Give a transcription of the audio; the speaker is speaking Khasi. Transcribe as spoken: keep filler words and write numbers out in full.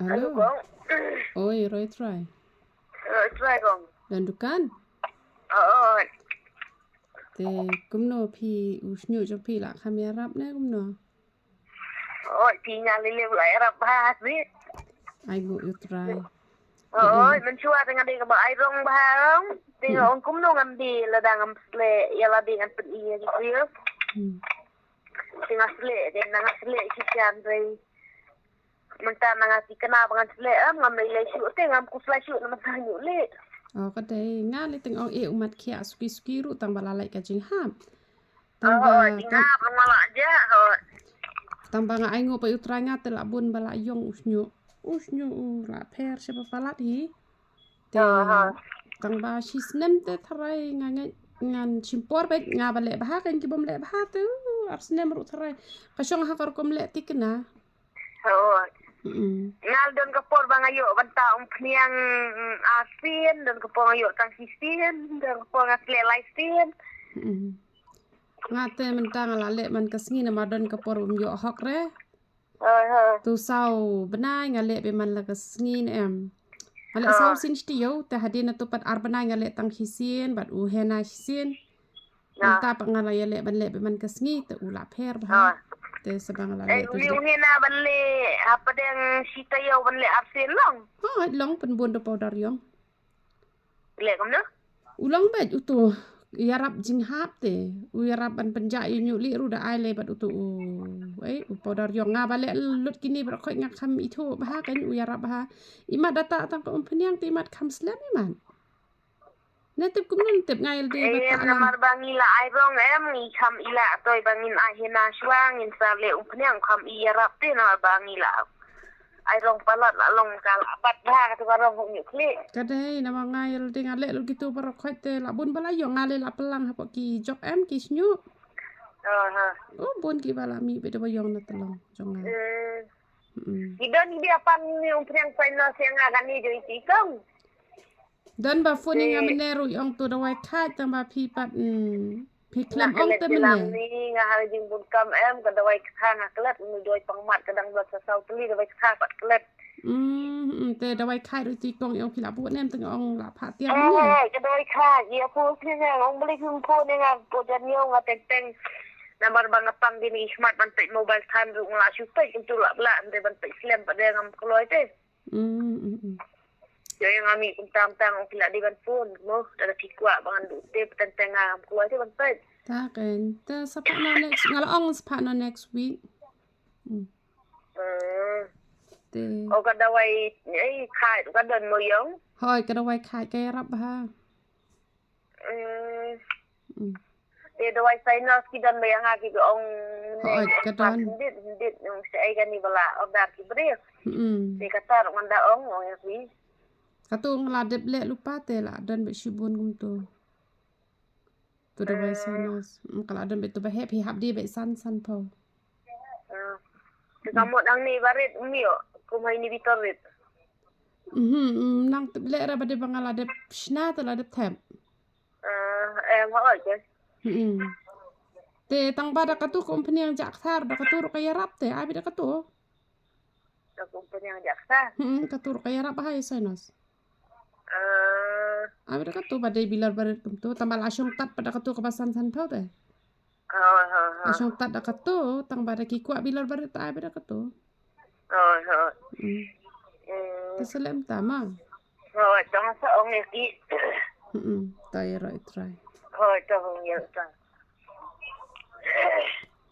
Hello. Hello, kong. Oi, Roy Trai. Roy Trai, kong. Don dukan? Oh, oh. Te kumno phi, u shñiuh jong phi la kham ïarap ne kumno? Oh, phi nga lili la ïarap bha si. Ai ngu u Trai. Oh, oh, mynshuwa te nga dei kaba ai rong bha. Te nga ong kumno ngam dei lada ngam sleh, ïa lade ngan pyni ïa ki briew. Hmm. Te nga sleh, te nga sleh ki shan dei. Mynta na nga thikna ba ngan sleh em, ngam lei lei shuh te, ngam khuslai shuh na mynta ñiuh leh. Oh, ka dei nga lei teng ong e u mat khiah suki suki ruh tang ba la lait ka jinghap. Tang ba, oh, tang, jinghap nga la ja, oh. Tang ba nga ai nguh ba u Trai nga te la bun ba la ïong u shñiuh. U shñiuh u la pher sha ba palat hi. Te, oh, oh, tang ba shi snem te tharai nga ngeit ngan shim por bad nga ba leh bha, kan ki bym leh bha te, uh, ar snem ruh tharai. Ka shong ha ka rukom leh thikna. Hooid. Mm. Nga don ka por ba nga ïoh bynta umphniang, mm, ar sien, don ka por nga ïoh tang shisien, don ka por nga sleh lai sien. Mm. Nga te mynta nga la leh man ka sngi namar don ka por bym ïoh hok re. Hooid, hooid. Tu saw bnai nga leh bad man la ka sngi ne em. Nga leh saw sien shi taïew, te hadien natu pat ar bnai nga leh tang shisien, bad u hena shisien. Mynta pat nga la ïa leh ban leh bad man ka sngi te u la pher bha. Te sa ba nga la leh tu. U hena ban leh hapdeng shi taïew ban leh ar sien long. Ha, long pynbun da powder ïong. Leh kumno? U long bad utu ïarap jinghap te. U ïarap ban pynjah ïa u ñiuh leh ruh da ai leh bad utu u. Ei, u powder ïong nga ba leh lut kine baroh khoit nga kham ithuh bha kan u ïarap bha. Imat da ta tang ka umphniang te imat kham slem imat. Ne tip kumno ne tip ngai de ba ta namar ba ngi la ai rong em, ngi kham i la toi ba ngin ai hena shuwa, ngin sa leh umphniang kham i ïarap te namar ba ngi la ai rong palat la long ka la pat bha ka tu ka rong hok ñiuh khlieh. Ka dei namar ngai de nga leh lut kitu baroh khoit te la bun ba la ïong nga leh la pynlang hapoh ki jok em ki shñiuh. Aha. Oh, bun ki ba la mih bad da ba ïong na tlong jong nga. Hmm. Mm. Ki don ki ba pan ni umphniang Sinus ïa nga kane jong i ti kong. Don ba phone ïa nga mynne ruh ong tu dawai khait tang ba phi pat, mm, phi khlem ong te mynne. Ni nga ha jingbun kam em ka dawai kha nga klet, ni dawai pangmat ka dang ba sa saw tylli dawai kha pat klet. Mm, mm, te dawai khait ruh tu kong ong phi la buh nem tang ong la pha tiang mynne. Eh, ka dawai kha ïa phu ni nga ong beli phone ni nga ko jan ïa nga teng teng. Namar ba nga pang kine ki smat ban peit mobile than ruh nga la shu peit tu la bla ande ban peit slem pat de ngam kloi te. Mm, mm, mm. Ïa, ïa nga mih kumta kumta ong phi la dei ban phone mo, da phi kwah ba ngan duh tip teng teng nga ngam kloi te ban peit. Ta ken, te sa phah noh next, nga la ong sa phah noh next week. Mm. Hmm. Te. Oh, ka dawai, eh, khait ka don mo ïong? Hooid, ka dawai khait ka ïarap bha. Mm. Mm. Te dawai Sinus ki don ba ïa nga ki ong ne. Hooid, ka don. Hynrei, hynrei, ong shaei kane ba la order ki briew. Mm. Te kata ruh ngan da ong, ong ïa ki. Katu nga la dep leh lypa te la don bad shibun kumtu. Tu dawai Sinus. Mm, ka la don bad tu ba hep hi hap dei bad san, san phew. Ah. Te ka mut hangne ba rit um ïoh, kum ha ine bitor rit. Mhm, mm, nang tip leh ra ba dei ba nga la dep shna te la dep thep. Ah, em, hooid ke. Mm. Te tang ba da katu ka umphniang jak thar da katu ruh ka ïarap te, ai bad da katu. Da ka umphniang jak thar. Mm, katu ruh ka ïarap ha ïa Sinus. Ah. Ai bad da katu ba dei bilor barit kumtu, tang ba la shong tat pat da katu kaba san san phew te. Ha, ha, ha. La shong tat da katu, tang ba da ki kwah bilor barit ta ai bad da katu. Ha, ha. Mm. Mm. Te slem ta ma. Ha, tang sa ong ïa ki. Mm, ta ïa roi trai. Ha, tang ong ïa ta.